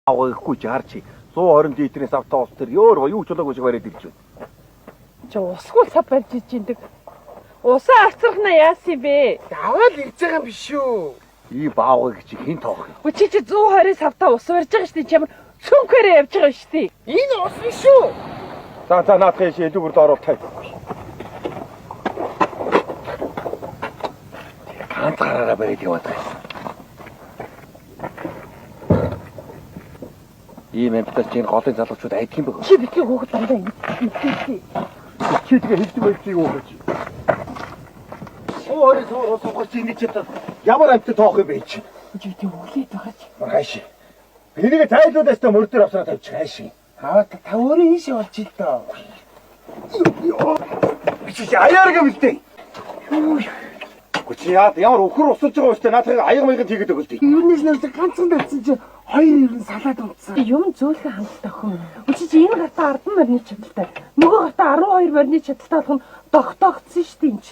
Авахгүй чи харчи. 120 литрийн савтаа ус төр ёор юу ч болоогүй шиг бариад ирж байна. Чи усгүй сав барьж иж идэг. Усаа авцрахна яасан юм бэ? Аваад ирж байгаа юм биш үү? И баавгайг чи хэн тоох юм? Үгүй чи чи 120 савтаа ус барьж байгаа шүү дээ. Чи ямар цүнхээрээ явж байгаа шүү дээ. Энэ ус биш үү? За за наадхын ши элүүгүрд оруулах тай. Ганц гараараа бариад яваад байгаа юм. Ийм амтаас чинь голын залуучууд айдах юм бэ? Чи битгий хөөхд дандаа ингэ. Чи тэгээ хэлдэг байлгийг юу гэж. 120 сав ус ухаж чи ингэ чи ямар амт тоох юм бэ чи? Чи битгий өглөөд байгаа чи. Маргааш. Энийг тайлуулаас та мөр дээр авсараа тавьчих хайш. Аваад та өөрөө ийшээ болж ил дөө. Би чи аяарга бэлдээ. Үгүй чи яа ямар өхөр усалж байгаа юм бэ? Наадхыг аяг маяг хийгээд өгөл дээ. Юунээс нэрс ганцхан татсан чи хоёр ерэн салаад унтсан. Юм зөөлхөн хангалттай охин. Үгүй чи чи энэ гартаа 10 морины чадaltaй. Нөгөө гартаа 12 морины чадaltaй болох нь тогтоогдсон шүү дээ энэ чи.